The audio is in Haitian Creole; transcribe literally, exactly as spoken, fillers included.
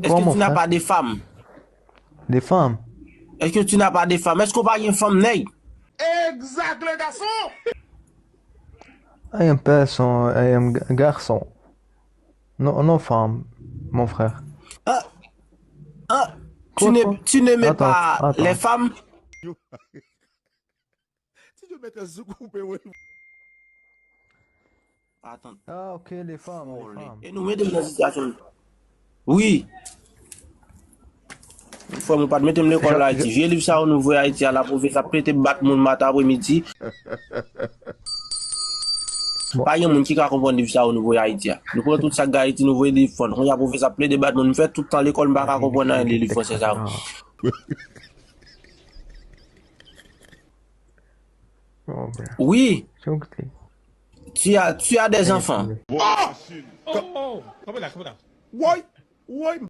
Est-ce que tu n'as pas de femme? De femme? Est-ce que tu n'as pas de femme? Est-ce que w pa gen fanm, nèg? Exact, le garçon! I am person, I am g- garçon. Non, non femme, mon frère. Ah, ah, tu ne, tu n'aimais pas les femmes? Ti Djo mete sou koupe, wi. Attends. Ah, ok, les femmes, les femmes. E nou mete m nan sitiyasyon. Wi. Frè m, ou pa t mete m lekòl la Ayiti. Vye liv sa yo nou voye Ayiti a, la pwofesè ap plede bat moun maten apremidi. Pa gen moun ki ka konprann liv sa yo nou voye Ayiti a. Nou pran tout sa k gen Ayiti, nou voye li fann. Kounye a pwofesè ap plede bat moun. M fè tout tan lekòl, m pa ka konprann anyen li liv fransè sa yo. Wi. Tu as, tu as des enfants. Woy, woy,